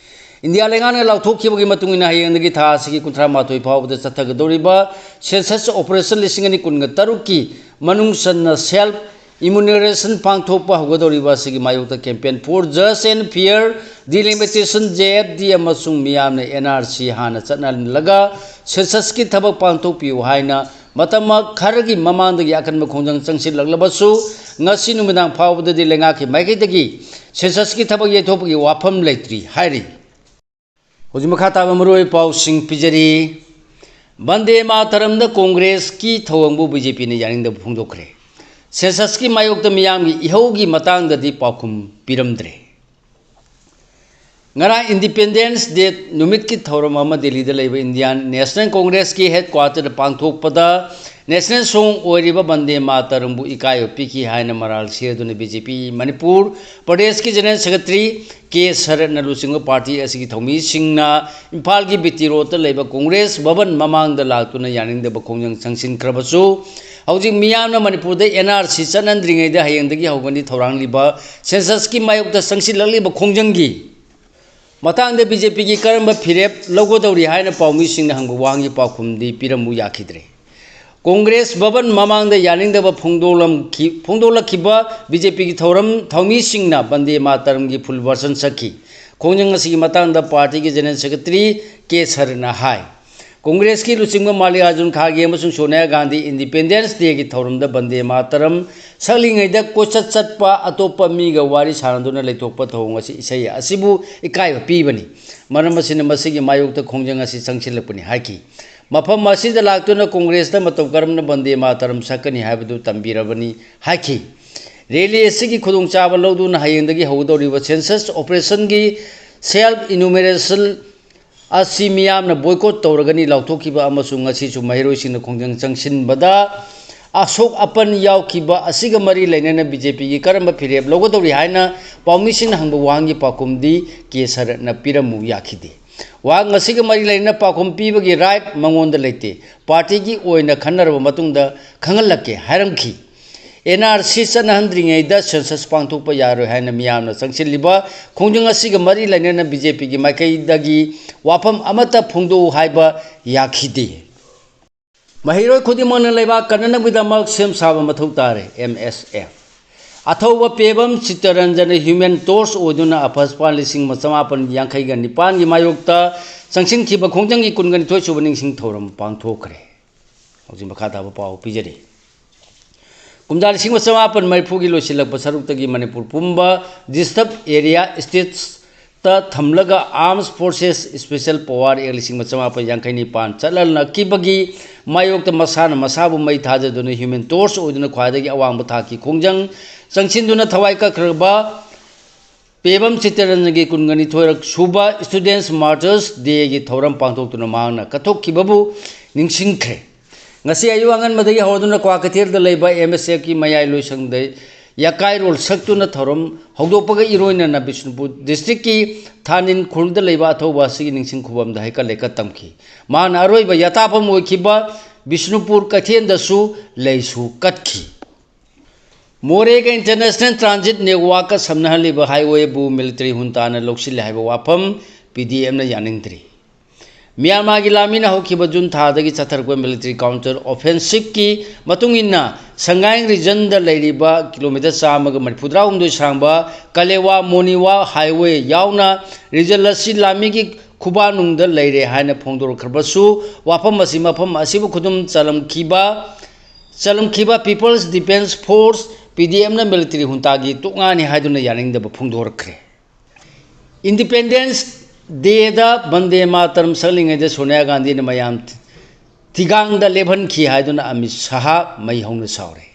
ꯏꯟꯗꯤꯌꯥ ꯂꯩꯉꯥꯛꯅ ꯂꯥꯎꯊꯣꯛꯈꯤꯕꯒꯤ ꯃꯇꯨꯡ ꯏꯟꯅ, ꯍꯌꯦꯡꯗꯒꯤ ꯊꯥ ꯑꯁꯤꯒꯤ ꯀꯨꯟꯊ꯭ꯔꯥ ꯃꯥꯊꯣꯏ ꯐꯥꯎꯕꯗ ꯆꯠꯊꯒꯗꯧꯔꯤꯕ census operation ꯂꯤꯁꯤꯡ ꯑꯅꯤ ꯀꯨꯟꯒ ꯇꯔꯨꯛꯀꯤ ꯃꯅꯨꯡ ꯆꯟꯅ self enumeration ꯄꯥꯡꯊꯣꯛꯄ ꯍꯧꯒꯗꯧꯔꯤꯕ ꯑꯁꯤꯒꯤ ꯃꯥꯌꯣꯛꯇ campaign for just and fair delimitation, J F D, ꯑꯃꯁꯨꯡ ꯃꯤꯌꯥꯝꯅ N R C ꯍꯥꯟꯅ ꯆꯠꯅꯍꯜꯂꯒ census ꯀꯤ ꯊꯕꯛ ꯄꯥꯡꯊꯣꯛꯄꯤꯌꯨ ꯍꯥꯏꯅ ꯃꯇꯝ ꯈꯔꯒꯤ ꯃꯃꯥꯡꯗꯒꯤ ꯑꯀꯟꯕ ꯈꯣꯡꯖꯪ ꯆꯪꯁꯤꯜꯂꯛꯂꯕꯁꯨ, ꯉꯁꯤ ꯅꯨꯃꯤꯗꯥꯡ ꯐꯥꯎꯕꯗꯗꯤ ꯂꯩꯉꯥꯛꯀꯤ ꯃꯥꯏꯀꯩꯗꯒꯤ census ꯀꯤ ꯊꯕꯛ ꯌꯩꯊꯣꯛꯄꯒꯤ ꯋꯥꯐꯝ ꯂꯩꯇ꯭ꯔꯤ ꯍꯥꯏꯔꯤ꯫ ꯍꯧꯖꯤꯛ ꯃꯈꯥ ꯇꯥꯕ ꯃꯔꯨꯑꯣꯏꯕ ꯄꯥꯎꯁꯤꯡ ꯄꯤꯖꯔꯤ꯫ ꯕꯟꯗꯦ ꯃꯥꯇꯔꯝꯗ ꯀꯣꯡꯒ꯭ꯔꯦꯁꯀꯤ ꯊꯧꯑꯣꯡꯕꯨ B J P ꯅ ꯌꯥꯅꯤꯡꯗꯕ ꯐꯣꯡꯗꯣꯛꯈ꯭ꯔꯦ꯫ Census ꯀꯤ ꯃꯥꯌꯣꯛꯇ ꯃꯤꯌꯥꯝꯒꯤ ꯏꯍꯧꯒꯤ ꯃꯇꯥꯡꯗꯗꯤ ꯄꯥꯎꯈꯨꯝ ꯄꯤꯔꯝꯗ꯭ꯔꯦ꯫ ꯉꯔꯥꯡ Independence Day ꯅꯨꯃꯤꯠꯀꯤ ꯊꯧꯔꯝ ꯑꯃ ꯗꯤꯜꯂꯤꯗ ꯂꯩꯕ Indian National Congress ꯀꯤ headquarter ꯗ ꯄꯥꯡꯊꯣꯛꯄꯗ national song ꯑꯣꯏꯔꯤꯕ ꯕꯟꯗꯦ ꯃꯥꯇꯔꯝꯕꯨ ꯏꯀꯥꯏꯕ ꯄꯤꯈꯤ ꯍꯥꯏꯅ ꯃꯔꯥꯜ ꯁꯤꯔꯗꯨꯅ B J P ꯃꯅꯤꯄꯨꯔ ꯄ꯭ꯔꯗꯦꯁꯀꯤ General Secretary K ꯁꯔꯠꯅ ꯂꯨꯆꯤꯡꯕ party ꯑꯁꯤꯒꯤ ꯊꯧꯃꯤꯁꯤꯡꯅ ꯏꯝꯐꯥꯜꯒꯤ B T Road ꯇ ꯂꯩꯕ ꯀꯣꯡꯒ꯭ꯔꯦꯁ ꯚꯕꯟ ꯃꯃꯥꯡꯗ ꯂꯥꯛꯇꯨꯅ ꯌꯥꯅꯤꯡꯗꯕ ꯈꯣꯡꯖꯪ ꯆꯪꯁꯤꯟꯈ꯭ꯔꯕꯁꯨ, ꯍꯧꯖꯤꯛ ꯃꯤꯌꯥꯝꯅ ꯃꯅꯤꯄꯨꯔꯗ N R C ꯆꯠꯅꯗ꯭ꯔꯤꯉꯩꯗ ꯍꯌꯦꯡꯗꯒꯤ ꯍꯧꯒꯅꯤ ꯊꯧꯔꯥꯡꯂꯤꯕ census ꯀꯤ ꯃꯥꯌꯣꯛꯇ ꯆꯪꯁꯤꯜꯂꯛꯂꯤꯕ ꯈꯣꯡꯖꯪꯒꯤ ꯃꯇꯥꯡꯗ B J P ꯒꯤ ꯀꯔꯝꯕ ꯐꯤꯔꯦꯞ ꯂꯧꯒꯗꯧꯔꯤ ꯍꯥꯏꯅ ꯄꯥꯎꯃꯤꯁꯤꯡꯅ ꯍꯪꯕ ꯋꯥꯍꯪꯒꯤ ꯄꯥꯎꯈꯨꯝꯗꯤ ꯄꯤꯔꯝꯃꯨ ꯌꯥꯈꯤꯗ꯭ꯔꯦ꯫ ꯀꯣꯡꯒ꯭ꯔꯦꯁ ꯚꯕꯟ ꯃꯃꯥꯡꯗ ꯌꯥꯅꯤꯡꯗꯕ ꯐꯣꯡꯗꯣꯛꯂꯝꯈꯤ-, ꯐꯣꯡꯗꯣꯛꯂꯛꯈꯤꯕ B J P ꯒꯤ ꯊꯧꯔꯝ ꯊꯧꯃꯤꯁꯤꯡꯅ ꯕꯟꯗꯦ ꯃꯥꯇꯔꯝꯒꯤ full version ꯁꯛꯈꯤ꯫ ꯈꯣꯡꯖꯪ ꯑꯁꯤꯒꯤ ꯃꯇꯥꯡꯗ party ꯒꯤ General Secretary K ꯁꯔꯠꯅ ꯍꯥꯏ, ꯀꯣꯡꯒ꯭ꯔꯦꯁꯀꯤ ꯂꯨꯆꯤꯡꯕ ꯃꯥꯜꯂꯤꯀꯥꯔꯖꯨꯟ ꯈꯥꯔꯒꯦ ꯑꯃꯁꯨꯡ ꯁꯣꯅꯤꯌꯥ ꯒꯥꯟꯙꯤ Independence Day ꯒꯤ ꯊꯧꯔꯝꯗ ꯕꯟꯗꯦ ꯃꯥꯇꯔꯝ ꯁꯛꯂꯤꯉꯩꯗ ꯀꯣꯏꯆꯠ ꯆꯠꯄ, ꯑꯇꯣꯞꯄ ꯃꯤꯒ ꯋꯥꯔꯤ ꯁꯥꯟꯅꯗꯨꯅ ꯂꯩꯊꯣꯛꯄ ꯊꯧꯑꯣꯡ ꯑꯁꯤ ꯏꯁꯩ ꯑꯁꯤꯕꯨ ꯏꯀꯥꯏꯕ ꯄꯤꯕꯅꯤ꯫ ꯃꯔꯝ ꯑꯁꯤꯅ ꯃꯁꯤꯒꯤ ꯃꯥꯌꯣꯛꯇ ꯈꯣꯡꯖꯪ ꯑꯁꯤ ꯆꯪꯁꯤꯜꯂꯛꯄꯅꯤ ꯍꯥꯏꯈꯤ꯫ ꯃꯐꯝ ꯑꯁꯤꯗ ꯂꯥꯛꯇꯨꯅ ꯀꯣꯡꯒ꯭ꯔꯦꯁꯇ ꯃꯇꯧ ꯀꯔꯝꯅ ꯕꯟꯗꯦ ꯃꯥꯇꯔꯝ ꯁꯛꯀꯅꯤ ꯍꯥꯏꯕꯗꯨ ꯇꯝꯕꯤꯔꯕꯅꯤ ꯍꯥꯏꯈꯤ꯫ Rally ꯑꯁꯤꯒꯤ ꯈꯨꯗꯣꯡꯆꯥꯕ ꯂꯧꯗꯨꯅ ꯍꯌꯦꯡꯗꯒꯤ ꯍꯧꯒꯗꯧꯔꯤꯕ census operation ꯒꯤ self enumeration ꯑꯁꯤ ꯃꯤꯌꯥꯝꯅ boycott ꯇꯧꯔꯒꯅꯤ ꯂꯥꯎꯊꯣꯛꯈꯤꯕ ꯑꯃꯁꯨꯡ ꯉꯁꯤꯁꯨ ꯃꯍꯩꯔꯣꯏꯁꯤꯡꯅ ꯈꯣꯡꯖꯪ ꯆꯪꯁꯤꯟꯕꯗ ꯑꯁꯣꯛ ꯑꯄꯟ ꯌꯥꯎꯈꯤꯕ ꯑꯁꯤꯒ ꯃꯔꯤ ꯂꯩꯅꯅ B J P ꯒꯤ ꯀꯔꯝꯕ ꯐꯤꯔꯦꯞ ꯂꯧꯒꯗꯧꯔꯤ ꯍꯥꯏꯅ ꯄꯥꯎꯃꯤꯁꯤꯡꯅ ꯍꯪꯕ ꯋꯥꯍꯪꯒꯤ ꯄꯥꯎꯈꯨꯝꯗꯤ K ꯁꯔꯠꯅ ꯄꯤꯔꯝꯃꯨ ꯌꯥꯈꯤꯗꯦ꯫ ꯋꯥꯍꯪ ꯑꯁꯤꯒ ꯃꯔꯤ ꯂꯩꯅꯅ ꯄꯥꯎꯈꯨꯝ ꯄꯤꯕꯒꯤ right ꯃꯉꯣꯟꯗ ꯂꯩꯇꯦ꯫ Party ꯒꯤ ꯑꯣꯏꯅ ꯈꯟꯅꯔꯕ ꯃꯇꯨꯡꯗ ꯈꯪꯍꯜꯂꯛꯀꯦ ꯍꯥꯏꯔꯝꯈꯤ꯫ N R C ꯆꯠꯅꯍꯟꯗ꯭ꯔꯤꯉꯩꯗ census ꯄꯥꯡꯊꯣꯛꯄ ꯌꯥꯔꯣꯏ ꯍꯥꯏꯅ ꯃꯤꯌꯥꯝꯅ ꯆꯪꯁꯤꯜꯂꯤꯕ ꯈꯣꯡꯖꯪ ꯑꯁꯤꯒ ꯃꯔꯤ ꯂꯩꯅꯅ B J P ꯒꯤ ꯃꯥꯏꯀꯩꯗꯒꯤ ꯋꯥꯐꯝ ꯑꯃꯠꯇ ꯐꯣꯡꯗꯣꯛꯎ ꯍꯥꯏꯕ ꯌꯥꯈꯤꯗꯦ꯫ ꯃꯍꯩꯔꯣꯏ ꯈꯨꯗꯤꯡꯃꯛꯅ ꯂꯩꯕꯥꯛ ꯀꯟꯅꯅꯕꯒꯤꯗꯃꯛ ꯁꯦꯝ ꯁꯥꯕ ꯃꯊꯧ ꯇꯥꯔꯦ, ꯑꯦꯝ ꯑꯦꯁ ꯑꯦꯐ꯫ ꯑꯊꯧꯕ ꯄꯦꯕꯝ ꯆꯤꯠꯇꯔꯟꯖꯟꯅ ꯍ꯭ꯌꯨꯃꯦꯟ ꯇꯣꯔꯆ ꯑꯣꯏꯗꯨꯅ ꯑꯥꯒꯁ꯭ꯠ ꯂꯤꯁꯤꯡ ꯑꯃ ꯆꯃꯥꯄꯟ ꯌꯥꯡꯈꯩꯒ ꯅꯤꯄꯥꯟꯒꯤ ꯃꯥꯌꯣꯛꯇ ꯆꯪꯁꯤꯟꯈꯤꯕ ꯈꯣꯡꯖꯪꯒꯤ ꯀꯨꯟꯒ ꯅꯤꯊꯣꯏ ꯁꯨꯕ ꯅꯤꯡꯁꯤꯡ ꯊꯧꯔꯝ ꯄꯥꯡꯊꯣꯛꯈ꯭ꯔꯦ꯫ ꯍꯧꯖꯤꯛ ꯃꯈꯥ ꯇꯥꯕ ꯄꯥꯎ ꯄꯤꯖꯔꯤ꯫ ꯀꯨꯝꯖꯥ ꯂꯤꯁꯤꯡ ꯑꯃ ꯆꯃꯥꯄꯟ ꯃꯔꯤꯐꯨꯒꯤ ꯂꯣꯏꯁꯤꯜꯂꯛꯄ ꯁꯔꯨꯛꯇꯒꯤ ꯃꯅꯤꯄꯨꯔ ꯄꯨꯝꯕ ꯗꯤꯁꯇꯔꯕ ꯑꯦꯔꯤꯌꯥ ꯁ꯭ꯇꯦꯇꯁꯇ ꯊꯝꯂꯒ ꯑꯥꯔꯝꯁ ꯐꯣꯔꯁꯦꯁ ꯁ꯭ꯄꯦꯁꯦꯜ ꯄꯋꯥꯔ ꯑꯦꯛ ꯂꯤꯁꯤꯡ ꯑꯃ ꯆꯃꯥꯄꯟ ꯌꯥꯡꯈꯩ ꯅꯤꯄꯥꯟ ꯆꯠꯍꯜꯂꯛꯈꯤꯕꯒꯤ ꯃꯥꯌꯣꯛꯇ ꯃꯁꯥꯅ ꯃꯁꯥꯕꯨ ꯃꯩ ꯊꯥꯖꯗꯨꯅ ꯍ꯭ꯌꯨꯃꯦꯟ ꯇꯣꯔꯆ ꯑꯣꯏꯗꯨꯅ ꯈ꯭ꯋꯥꯏꯗꯒꯤ ꯑꯋꯥꯡꯕ ꯊꯥꯛꯀꯤ ꯈꯣꯡꯖꯪ ꯆꯪꯁꯤꯟꯗꯨꯅ ꯊꯋꯥꯏ ꯀꯠꯈ꯭ꯔꯕ ꯄꯦꯕꯝ ꯆꯤꯠꯇꯔꯟꯖꯟꯒꯤ ꯀꯨꯟꯒ ꯅꯤꯊꯣꯏꯔꯛ ꯁꯨꯕ ꯁ꯭ꯇꯨꯗꯦꯟꯠꯁ ꯃꯥꯔꯇꯔꯁ ꯗꯦꯒꯤ ꯊꯧꯔꯝ ꯄꯥꯡꯊꯣꯛꯇꯨꯅ ꯃꯍꯥꯛꯅ ꯀꯠꯊꯣꯛꯈꯤꯕꯕꯨ ꯅꯤꯡꯁꯤꯡꯈ꯭ꯔꯦ꯫ ꯉꯁꯤ ꯑꯌꯨꯛ ꯑꯉꯟꯕꯗꯒꯤ ꯍꯧꯔꯗꯨꯅ ꯀ꯭ꯋꯥꯀꯩꯊꯦꯜꯗ ꯂꯩꯕ ꯑꯦꯝ ꯑꯦꯁ ꯑꯦꯐꯀꯤ ꯃꯌꯥꯏ ꯂꯣꯏꯁꯪꯗ ꯌꯥꯀꯥꯏꯔꯣꯜ ꯁꯛꯇꯨꯅ ꯊꯧꯔꯝ ꯍꯧꯗꯣꯛꯄꯒ ꯏꯔꯣꯏꯅꯅ ꯕꯤꯁꯅꯨꯄꯨꯔ ꯗꯤꯁꯇ꯭ꯔꯤꯛꯀꯤ ꯊꯥꯅꯤꯟ ꯈꯨꯜꯗ ꯂꯩꯕ ꯑꯊꯧꯕ ꯑꯁꯤꯒꯤ ꯅꯤꯡꯁꯤꯡ ꯈꯨꯕꯝꯗ ꯍꯩꯀꯠ ꯂꯩꯀꯠ ꯇꯝꯈꯤ꯫ ꯃꯍꯥꯛꯅ ꯑꯔꯣꯏꯕ ꯌꯥꯇꯥꯐꯝ ꯑꯣꯏꯈꯤꯕ ꯕꯤꯁꯅꯨꯄꯨꯔ ꯀꯩꯊꯦꯜꯗꯁꯨ ꯂꯩꯁꯨ ꯀꯠꯈꯤ꯫ ꯃꯣꯔꯦꯒ ꯏꯟꯇꯔꯅꯦꯁꯅꯦꯜ ꯇ꯭ꯔꯥꯟꯖꯤꯠ ꯅꯦꯠꯋꯥꯔꯛꯀ ꯁꯝꯅꯍꯜꯂꯤꯕ ꯍꯥꯏꯋꯦꯕꯨ ꯃꯤꯂꯤꯇꯔꯤ ꯍꯨꯟꯇꯥꯅ ꯂꯧꯁꯤꯜꯂꯦ ꯍꯥꯏꯕ ꯋꯥꯐꯝ ꯄꯤ ꯗꯤ ꯑꯦꯐꯅ ꯌꯥꯅꯤꯡꯗ꯭ꯔꯤ꯫ ꯃ꯭ꯌꯥꯟꯃꯥꯔꯒꯤ ꯂꯥꯟꯃꯤꯅ ꯍꯧꯈꯤꯕ ꯖꯨꯟ ꯊꯥꯗꯒꯤ ꯆꯠꯊꯔꯛꯄ ꯃꯤꯂꯤꯇꯔꯤ ꯀꯥꯎꯟꯇꯔ ꯑꯣꯐꯦꯟꯁꯤꯞꯀꯤ ꯃꯇꯨꯡ ꯏꯟꯅ ꯁꯉꯥꯏꯡ ꯔꯤꯖꯟꯗ ꯂꯩꯔꯤꯕ ꯀꯤꯂꯣꯃꯤꯇꯔ ꯆꯥꯝꯃꯒ ꯃꯔꯤꯐꯨꯇꯔꯥꯍꯨꯝꯗꯣꯏ ꯁꯥꯡꯕ ꯀꯂꯦꯋꯥ ꯃꯣꯅꯤꯋꯥ ꯍꯥꯏꯋꯦ ꯌꯥꯎꯅ ꯔꯤꯖꯟ ꯑꯁꯤ ꯂꯥꯟꯃꯤꯒꯤ ꯈꯨꯕꯥꯅꯨꯡꯗ ꯂꯩꯔꯦ ꯍꯥꯏꯅ ꯐꯣꯡꯗꯣꯔꯛꯈ꯭ꯔꯕꯁꯨ, ꯋꯥꯐꯝ ꯑꯁꯤ ꯃꯐꯝ ꯑꯁꯤꯕꯨ ꯈꯨꯗꯨꯝ ꯆꯜꯂꯝꯈꯤꯕ ꯆꯜꯂꯝꯈꯤꯕ ꯄꯤꯄꯜꯁ ꯗꯤꯐꯦꯟꯁ ꯐꯣꯔꯁ, ꯄꯤ ꯗꯤ ꯑꯦꯐꯅ ꯃꯤꯂꯤꯇꯔꯤ ꯍꯨꯟꯇꯥꯒꯤ ꯇꯣꯛꯉꯥꯅꯤ ꯍꯥꯏꯗꯨꯅ ꯌꯥꯅꯤꯡꯗꯕ ꯐꯣꯡꯗꯣꯔꯛꯈ꯭ꯔꯦ꯫ ꯏꯟꯗꯤꯄꯦꯟꯗꯦꯟꯁ ꯗꯦꯗ ꯕꯟꯗꯦ ꯃꯥꯇꯔꯝ ꯁꯛꯂꯤꯉꯩꯗ ꯁꯣꯅꯤꯌꯥ ꯒꯥꯟꯙꯤꯅ ꯃꯌꯥꯝ ꯊꯤꯒꯥꯡꯗ ꯂꯦꯞꯍꯟꯈꯤ ꯍꯥꯏꯗꯨꯅ ꯑꯃꯤꯠ ꯁꯍꯥ ꯃꯩ ꯍꯧꯅ ꯁꯥꯎꯔꯦ꯫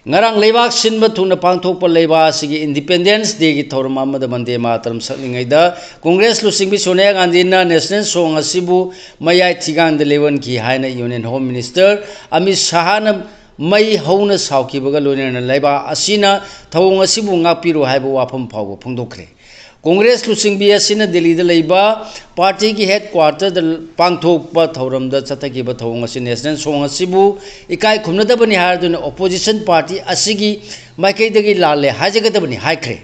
ꯉꯔꯥꯡ ꯂꯩꯕꯥꯛ ꯁꯤꯟꯕ ꯊꯨꯡꯅ ꯄꯥꯡꯊꯣꯛꯄ ꯂꯩꯕꯥꯛ ꯑꯁꯤꯒꯤ ꯏꯟꯗꯤꯄꯦꯟꯗꯦꯟꯁ ꯗꯦꯒꯤ ꯊꯧꯔꯝ ꯑꯃꯗ ꯕꯟꯗꯦ ꯃꯥꯇꯔꯝ ꯁꯛꯂꯤꯉꯩꯗ ꯀꯣꯡꯒ꯭ꯔꯦꯁ ꯂꯨꯆꯤꯡꯕꯤ ꯁꯣꯅꯤꯌꯥ ꯒꯥꯟꯙꯤꯅ ꯅꯦꯁꯅꯦꯜ ꯁꯣꯡ ꯑꯁꯤꯕꯨ ꯃꯌꯥꯏ ꯊꯤꯒꯥꯡꯗ ꯂꯦꯞꯍꯟꯈꯤ ꯍꯥꯏꯅ ꯌꯨꯅꯤꯌꯟ ꯍꯣꯝ ꯃꯤꯅꯤꯁꯇꯔ ꯑꯃꯤꯠ ꯁꯍꯥꯅ ꯃꯩ ꯍꯧꯅ ꯁꯥꯎꯈꯤꯕꯒ ꯂꯣꯏꯅꯅ ꯂꯩꯕꯥꯛ ꯑꯁꯤꯅ ꯊꯧꯑꯣꯡ ꯑꯁꯤꯕꯨ ꯉꯥꯛꯄꯤꯔꯨ ꯍꯥꯏꯕ ꯋꯥꯐꯝ ꯐꯥꯎꯕ ꯐꯣꯡꯗꯣꯛꯈ꯭ꯔꯦ꯫ ꯀꯣꯡꯒ꯭ꯔꯦꯁ ꯂꯨꯆꯤꯡꯕꯤ ꯑꯁꯤꯅ ꯗꯤꯜꯂꯤꯗ ꯂꯩꯕ ꯄꯥꯔꯇꯤꯒꯤ ꯍꯦꯗ ꯀ꯭ꯋꯥꯔꯇꯔꯗ ꯄꯥꯡꯊꯣꯛꯄ ꯊꯧꯔꯝꯗ ꯆꯠꯊꯈꯤꯕ ꯊꯧꯑꯣꯡ ꯑꯁꯤ ꯅꯦꯁꯅꯦꯜ ꯁꯣꯡ ꯑꯁꯤꯕꯨ ꯏꯀꯥꯏ ꯈꯨꯝꯅꯗꯕꯅꯤ ꯍꯥꯏꯗꯨꯅ ꯑꯣꯄꯣꯖꯤꯁꯟ ꯄꯥꯔꯇꯤ ꯑꯁꯤꯒꯤ ꯃꯥꯏꯀꯩꯗꯒꯤ ꯂꯥꯜꯂꯦ ꯍꯥꯏꯖꯒꯗꯕꯅꯤ ꯍꯥꯏꯈ꯭ꯔꯦ꯫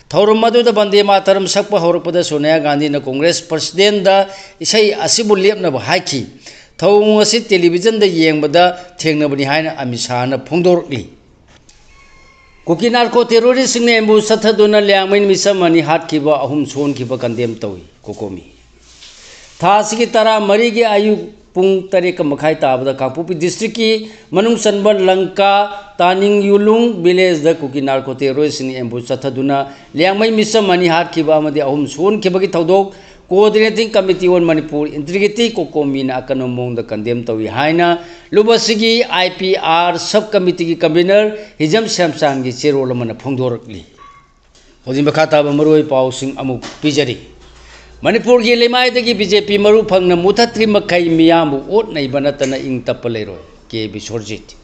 ꯊꯧꯔꯝ ꯑꯗꯨꯗ ꯕꯟꯗꯦ ꯃꯥꯇꯔꯝ ꯁꯛꯄ ꯍꯧꯔꯛꯄꯗ ꯁꯣꯅꯤꯌꯥ ꯒꯥꯟꯙꯤꯅ ꯀꯣꯡꯒ꯭ꯔꯦꯁ ꯄ꯭ꯔꯁꯤꯗꯦꯟꯗ ꯏꯁꯩ ꯑꯁꯤꯕꯨ ꯂꯦꯞꯅꯕ ꯍꯥꯏꯈꯤ꯫ ꯊꯧꯑꯣꯡ ꯑꯁꯤ ꯇꯦꯂꯤꯚꯤꯖꯟꯗ ꯌꯦꯡꯕꯗ ꯊꯦꯡꯅꯕꯅꯤ ꯍꯥꯏꯅ ꯑꯃꯤꯠ ꯁꯥꯍꯅ ꯐꯣꯡꯗꯣꯔꯛꯂꯤ꯫ ꯀꯨꯀꯤ ꯅꯥꯔꯀꯣ ꯇꯦꯔꯣꯔꯤꯁꯁꯤꯡꯅ ꯑꯦꯝꯕꯨꯁ ꯆꯠꯊꯗꯨꯅ ꯂꯤꯌꯥꯡꯃꯩ ꯅꯨꯃꯤꯠ ꯆꯞ ꯃꯥꯟꯅꯩ ꯍꯥꯠꯈꯤꯕ ꯑꯍꯨꯝ ꯁꯣꯟꯈꯤꯕ ꯀꯟꯗꯦꯝ ꯇꯧꯏ꯫ ꯀꯣꯀꯣꯃꯤ꯫ ꯊꯥ ꯑꯁꯤꯒꯤ ꯇꯔꯥꯃꯔꯤꯒꯤ ꯑꯌꯨꯛ ꯄꯨꯡ ꯇꯔꯦꯠꯀ ꯃꯈꯥꯏ ꯇꯥꯕꯗ ꯀꯥꯡꯄꯣꯛꯄꯤ ꯗꯤꯁꯇ꯭ꯔꯤꯛꯀꯤ ꯃꯅꯨꯡ ꯆꯟꯕ ꯂꯪꯀꯥ, ꯇꯥꯅꯤꯡ ꯌꯨꯂꯨꯡ ꯚꯤꯂꯦꯖꯗ ꯀꯨꯀꯤ ꯅꯥꯔꯀꯣ ꯇꯦꯔꯣꯔꯤꯁꯁꯤꯡꯅ ꯑꯦꯝꯕꯨꯁ ꯆꯠꯊꯗꯨꯅ ꯂꯤꯌꯥꯡꯃꯩ ꯃꯤꯆꯝ ꯑꯅꯤ ꯍꯥꯠꯈꯤꯕ ꯑꯃꯗꯤ ꯑꯍꯨꯝ ꯁꯣꯟꯈꯤꯕꯒꯤ ꯊꯧꯗꯣꯛ Coordinating Committee on Manipur Integrity, ꯀꯣꯀꯣꯃꯤꯅ ꯑꯀꯟꯕ ꯃꯑꯣꯡꯗ ꯀꯟꯗꯦꯝ ꯇꯧꯏ ꯍꯥꯏꯅ ꯂꯨꯞ ꯑꯁꯤꯒꯤ ꯑꯥꯏ ꯄꯤ ꯑꯥꯔ ꯁꯕ ꯀꯃꯤꯇꯤꯒꯤ ꯀꯟꯚꯤꯅꯔ ꯍꯤꯖꯝ ꯁꯦꯝꯁꯥꯟꯒꯤ ꯆꯦꯔꯣꯜ ꯑꯃꯅ ꯐꯣꯡꯗꯣꯔꯛꯂꯤ꯫ ꯍꯧꯖꯤꯛ ꯃꯈꯥ ꯇꯥꯕ ꯃꯔꯨꯑꯣꯏ ꯄꯥꯎꯁꯤꯡ ꯑꯃꯨꯛ ꯄꯤꯖꯔꯤ꯫ ꯃꯅꯤꯄꯨꯔꯒꯤ ꯂꯩꯃꯥꯏꯗꯒꯤ ꯕꯤ ꯖꯦ ꯄꯤ ꯃꯔꯨ ꯐꯪꯅ ꯃꯨꯊꯠꯇ꯭ꯔꯤ ꯃꯈꯩ ꯃꯤꯌꯥꯝꯕꯨ ꯑꯣꯠ ꯅꯩꯕ ꯅꯠꯇꯅ ꯏꯪ ꯇꯞꯄ ꯂꯩꯔꯣꯏ, ꯀꯦ ꯕꯤꯁ꯭ꯋꯔꯖꯤꯠ꯫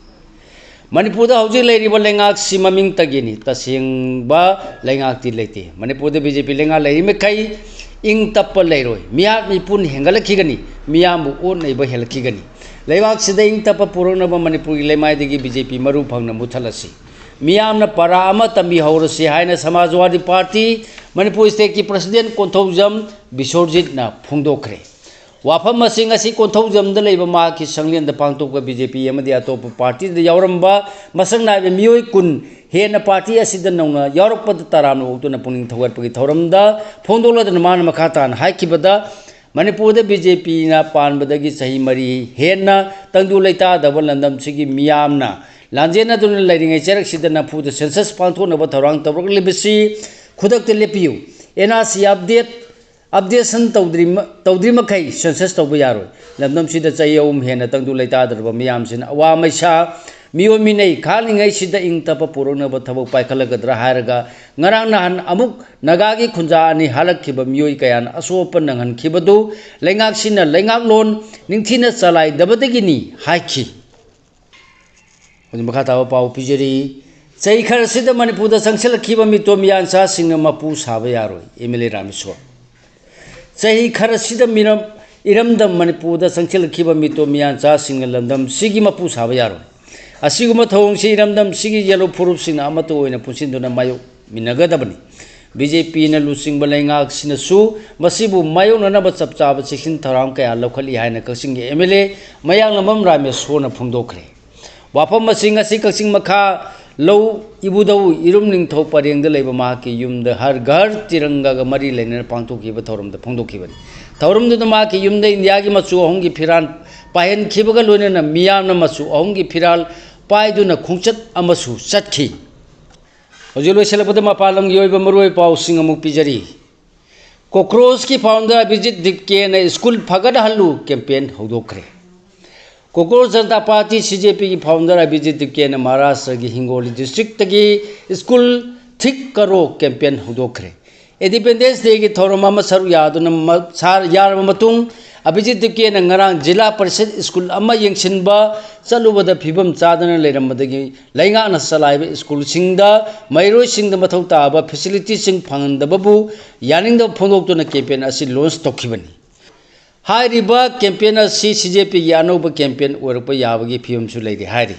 ꯃꯅꯤꯄꯨꯔꯗ ꯍꯧꯖꯤꯛ ꯂꯩꯔꯤꯕ ꯂꯩꯉꯥꯛꯁꯤ ꯃꯃꯤꯡꯇꯒꯤꯅꯤ, ꯇꯁꯦꯡꯕ ꯂꯩꯉꯥꯛꯇꯤ ꯂꯩꯇꯦ꯫ ꯃꯅꯤꯄꯨꯔꯗ ꯕꯤ ꯖꯦ ꯄꯤ ꯂꯩꯉꯥꯛ ꯂꯩꯔꯤ ꯃꯈꯩ ꯏꯪ ꯇꯞꯄ ꯂꯩꯔꯣꯏ, ꯃꯤꯍꯥꯠ ꯃꯤꯄꯨꯟ ꯍꯦꯟꯒꯠꯂꯛꯈꯤꯒꯅꯤ, ꯃꯤꯌꯥꯝꯕꯨ ꯑꯣꯠ ꯅꯩꯕ ꯍꯦꯜꯂꯛꯈꯤꯒꯅꯤ꯫ ꯂꯩꯕꯥꯛꯁꯤꯗ ꯏꯪ ꯇꯞꯄ ꯄꯨꯔꯛꯅꯕ ꯃꯅꯤꯄꯨꯔꯒꯤ ꯂꯩꯃꯥꯏꯗꯒꯤ ꯕꯤ ꯖꯦ ꯄꯤ ꯃꯔꯨ ꯐꯪꯅ ꯃꯨꯊꯠꯂꯁꯤ꯫ ꯃꯤꯌꯥꯝꯅ ꯄꯔꯥ ꯑꯃ ꯇꯝꯕꯤꯍꯧꯔꯁꯤ ꯍꯥꯏꯅ ꯁꯃꯥꯖꯋꯥꯗꯤ ꯄꯥꯔꯇꯤ ꯃꯅꯤꯄꯨꯔ ꯁ꯭ꯇꯦꯠꯀꯤ ꯄ꯭ꯔꯁꯤꯗꯦꯟ ꯀꯣꯟꯊꯧꯖꯝ ꯕꯤꯁ꯭ꯋꯔꯖꯤꯠꯅ ꯐꯣꯡꯗꯣꯛꯈ꯭ꯔꯦ꯫ ꯋꯥꯐꯝ ꯑꯁꯤꯡ ꯑꯁꯤ ꯀꯣꯟꯊꯧꯖꯝꯗ ꯂꯩꯕ ꯃꯍꯥꯛꯀꯤ ꯁꯪꯂꯦꯟꯗ ꯄꯥꯡꯊꯣꯛꯄ ꯕꯤ ꯖꯦ ꯄꯤ ꯑꯃꯗꯤ ꯑꯇꯣꯞꯄ ꯄꯥꯔꯇꯤꯗ ꯌꯥꯎꯔꯝꯕ ꯃꯁꯛ ꯅꯥꯏꯕ ꯃꯤꯑꯣꯏ ꯀꯨꯟ ꯍꯦꯟꯅ ꯄꯥꯔꯇꯤ ꯑꯁꯤꯗ ꯅꯧꯅ ꯌꯥꯎꯔꯛꯄꯗ ꯇꯔꯥꯝꯅ ꯑꯣꯛꯇꯨꯅ ꯄꯨꯛꯅꯤꯡ ꯊꯧꯒꯠꯄꯒꯤ ꯊꯧꯔꯝꯗ ꯐꯣꯡꯗꯣꯛꯂꯗꯨꯅ ꯃꯥꯅ ꯃꯈꯥ ꯇꯥꯅ ꯍꯥꯏꯈꯤꯕꯗ, ꯃꯅꯤꯄꯨꯔꯗ ꯕꯤ ꯖꯦ ꯄꯤꯅ ꯄꯥꯟꯕꯗꯒꯤ ꯆꯍꯤ ꯃꯔꯤ ꯍꯦꯟꯅ ꯇꯪꯗꯨ ꯂꯩꯇꯥꯗꯕ ꯂꯝꯗꯝꯁꯤꯒꯤ ꯃꯤꯌꯥꯝꯅ ꯂꯥꯟꯖꯦꯟꯅꯗꯨꯅ ꯂꯩꯔꯤꯉꯩ ꯆꯩꯔꯛꯁꯤꯗ ꯅꯝꯐꯨꯗ ꯁꯦꯟꯁꯁ ꯄꯥꯡꯊꯣꯛꯅꯕ ꯊꯧꯔꯥꯡ ꯇꯧꯔꯛꯂꯤꯕꯁꯤ ꯈꯨꯗꯛꯇ ꯂꯦꯞꯄꯤꯌꯨ꯫ ꯑꯦꯟ ꯑꯥꯔ ꯁꯤ ꯑꯞꯗꯦꯠ ꯑꯞꯗꯦꯁꯟ ꯇꯧꯗ꯭ꯔꯤ-, ꯇꯧꯗ꯭ꯔꯤ ꯃꯈꯩ ꯁꯦꯟꯁꯁ ꯇꯧꯕ ꯌꯥꯔꯣꯏ꯫ ꯂꯝꯗꯝꯁꯤꯗ ꯆꯍꯤ ꯑꯍꯨꯝ ꯍꯦꯟꯅ ꯇꯪꯗꯨ ꯂꯩꯇꯥꯗ꯭ꯔꯕ ꯃꯤꯌꯥꯝꯁꯤꯅ ꯑꯋꯥ ꯃꯩꯁꯥ ꯃꯤꯑꯣꯏ ꯃꯤꯅꯩ ꯈꯥꯛꯂꯤꯉꯩꯁꯤꯗ ꯏꯪ ꯇꯞꯄ ꯄꯨꯔꯛꯅꯕ ꯊꯕꯛ ꯄꯥꯏꯈꯠꯂꯒꯗ꯭ꯔꯥ ꯍꯥꯏꯔꯒ, ꯉꯔꯥꯡ ꯅꯍꯥꯟ ꯑꯃꯨꯛ ꯅꯥꯒꯥꯒꯤ ꯈꯨꯟꯖꯥ ꯑꯅꯤ ꯍꯥꯠꯂꯛꯈꯤꯕ ꯃꯤꯑꯣꯏ ꯀꯌꯥꯅ ꯑꯁꯣꯛ ꯑꯄꯟ ꯅꯪꯍꯟꯈꯤꯕꯗꯨ ꯂꯩꯉꯥꯛꯁꯤꯅ ꯂꯩꯉꯥꯛꯂꯣꯟ ꯅꯤꯡꯊꯤꯅ ꯆꯂꯥꯏꯗꯕꯗꯒꯤꯅꯤ ꯍꯥꯏꯈꯤ꯫ ꯍꯧꯖꯤꯛ ꯃꯈꯥ ꯇꯥꯕ ꯄꯥꯎ ꯄꯤꯖꯔꯤ꯫ ꯆꯍꯤ ꯈꯔꯁꯤꯗ ꯃꯅꯤꯄꯨꯔꯗ ꯆꯪꯁꯤꯜꯂꯛꯈꯤꯕ ꯃꯤꯇꯣꯞ ꯃꯤꯌꯥꯟꯆꯥꯁꯤꯡꯅ ꯃꯄꯨ ꯁꯥꯕ ꯌꯥꯔꯣꯏ, ꯑꯦꯝ ꯑꯦꯜ ꯑꯦ ꯔꯥꯃꯦꯁ꯭ꯋꯔ꯫ ꯆꯍꯤ ꯈꯔꯁꯤꯗ ꯃꯤꯔꯝ, ꯏꯔꯝꯗꯝ ꯃꯅꯤꯄꯨꯔꯗ ꯆꯪꯁꯤꯜꯂꯛꯈꯤꯕ ꯃꯤꯇꯣꯞ ꯃꯤꯌꯥꯟꯆꯥꯁꯤꯡꯅ ꯂꯝꯗꯝꯁꯤꯒꯤ ꯃꯄꯨ ꯁꯥꯕ ꯌꯥꯔꯣꯏ꯫ ꯑꯁꯤꯒꯨꯝꯕ ꯊꯧꯑꯣꯡꯁꯤ ꯏꯔꯝꯗꯝꯁꯤꯒꯤ ꯌꯦꯜꯍꯧ ꯐꯨꯔꯨꯞꯁꯤꯡꯅ ꯑꯃꯠꯇ ꯑꯣꯏꯅ ꯄꯨꯟꯁꯤꯟꯗꯨꯅ ꯃꯥꯌꯣꯛꯃꯤꯟꯅꯒꯗꯕꯅꯤ꯫ ꯕꯤ ꯖꯦ ꯄꯤꯅ ꯂꯨꯆꯤꯡꯕ ꯂꯩꯉꯥꯛꯁꯤꯅꯁꯨ ꯃꯁꯤꯕꯨ ꯃꯥꯌꯣꯛꯅꯅꯕ ꯆꯞ ꯆꯥꯕ ꯆꯦꯛꯁꯤꯟ ꯊꯧꯔꯥꯡ ꯀꯌꯥ ꯂꯧꯈꯠꯂꯤ ꯍꯥꯏꯅ ꯀꯛꯆꯤꯡꯒꯤ ꯑꯦꯝ ꯑꯦꯜ ꯑꯦ ꯃꯌꯥꯡꯂꯝꯕꯝ ꯔꯥꯃꯦꯁꯣꯔꯅ ꯐꯣꯡꯗꯣꯛꯈ꯭ꯔꯦ꯫ ꯋꯥꯐꯝ ꯑꯁꯤ ꯉꯁꯤ ꯀꯛꯆꯤꯡ ꯃꯈꯥ ꯂꯧ ꯏꯕꯨꯙꯧ ꯏꯔꯨꯝ ꯅꯤꯡꯊꯧ ꯄꯔꯦꯡꯗ ꯂꯩꯕ ꯃꯍꯥꯛꯀꯤ ꯌꯨꯝꯗ ꯍꯔ ꯘꯔ ꯇꯤꯔꯪꯒꯥꯒ ꯃꯔꯤ ꯂꯩꯅꯅ ꯄꯥꯡꯊꯣꯛꯈꯤꯕ ꯊꯧꯔꯝꯗ ꯐꯣꯡꯗꯣꯛꯈꯤꯕꯅꯤ꯫ ꯊꯧꯔꯝꯗꯨꯗ ꯃꯍꯥꯛꯀꯤ ꯌꯨꯝꯗ ꯏꯟꯗꯤꯌꯥꯒꯤ ꯃꯆꯨ ꯑꯍꯨꯝꯒꯤ ꯐꯤꯔꯥꯜ ꯄꯥꯏꯍꯟꯈꯤꯕꯒ ꯂꯣꯏꯅꯅ ꯃꯤꯌꯥꯝꯅ ꯃꯆꯨ ꯑꯍꯨꯝꯒꯤ ꯐꯤꯔꯥꯜ ꯄꯥꯏꯗꯨꯅ ꯈꯣꯡꯆꯠ ꯑꯃꯁꯨ ꯆꯠꯈꯤ꯫ ꯍꯧꯖꯤꯛ ꯂꯣꯏꯁꯤꯜꯂꯛꯄꯗ ꯃꯄꯥꯟ ꯂꯝꯒꯤ ꯑꯣꯏꯕ ꯃꯔꯨꯑꯣꯏꯕ ꯄꯥꯎꯁꯤꯡ ꯑꯃꯨꯛ ꯄꯤꯖꯔꯤ꯫ ꯀꯣꯀ꯭ꯔꯣꯁꯀꯤ founder ꯑꯚꯤꯖꯤꯠ ꯗꯤꯞꯀꯦꯅ school ꯐꯒꯠꯍꯜꯂꯨ campaign ꯍꯧꯗꯣꯛꯈ꯭ꯔꯦ꯫ ꯀꯣꯀ꯭ꯔꯣꯁ Janata party, ꯁꯤ ꯖꯦ ꯄꯤꯒꯤ ꯐꯥꯎꯟꯗꯔ ꯑꯚꯤꯖꯤꯠ ꯗꯤꯞꯀꯦꯅ ꯃꯍꯥꯔꯥꯁꯇ꯭ꯔꯒꯤ ꯍꯤꯡꯒꯣꯂꯤ ꯗꯤꯁꯇ꯭ꯔꯤꯛꯇꯒꯤ ꯁ꯭ꯀꯨꯜ ꯊꯤꯛ ꯀꯔꯣ ꯀꯦꯝꯄꯦꯟ ꯍꯧꯗꯣꯛꯈ꯭ꯔꯦ꯫ ꯏꯟꯗꯤꯄꯦꯟꯗꯦꯟꯁ ꯗꯦꯒꯤ ꯊꯧꯔꯝ ꯑꯃ ꯁꯔꯨꯛ ꯌꯥꯗꯨꯅ ꯃ-, ꯁꯥ-, ꯌꯥꯔꯕ ꯃꯇꯨꯡ ꯑꯚꯤꯖꯤꯠ ꯗꯤꯞꯀꯦꯅ ꯉꯔꯥꯡ ꯖꯤꯂꯥ ꯄꯔꯤꯁꯠ ꯁ꯭ꯀꯨꯜ ꯑꯃ ꯌꯦꯡꯁꯤꯟꯕ ꯆꯠꯂꯨꯕꯗ ꯐꯤꯕꯝ ꯆꯥꯗꯅ ꯂꯩꯔꯝꯕꯗꯒꯤ ꯂꯩꯉꯥꯛꯅ ꯆꯂꯥꯏꯕ ꯁ꯭ꯀꯨꯜꯁꯤꯡꯗ ꯃꯍꯩꯔꯣꯏꯁꯤꯡꯗ ꯃꯊꯧ ꯇꯥꯕ ꯐꯦꯁꯤꯂꯤꯇꯤꯁꯤꯡ ꯐꯪꯍꯟꯗꯕꯕꯨ ꯌꯥꯅꯤꯡꯗꯕ ꯐꯣꯡꯗꯣꯛꯇꯨꯅ ꯀꯦꯝꯄꯦꯟ ꯑꯁꯤ ꯂꯣꯟꯁ ꯇꯧꯈꯤꯕꯅꯤ꯫ ꯍꯥꯏꯔꯤꯕ ꯀꯦꯝꯄꯦꯟ ꯑꯁꯤ ꯁꯤ ꯖꯦ ꯄꯤꯒꯤ ꯑꯅꯧꯕ ꯀꯦꯝꯄꯦꯟ ꯑꯣꯏꯔꯛꯄ ꯌꯥꯕꯒꯤ ꯐꯤꯕꯝꯁꯨ ꯂꯩꯔꯤ ꯍꯥꯏꯔꯤ꯫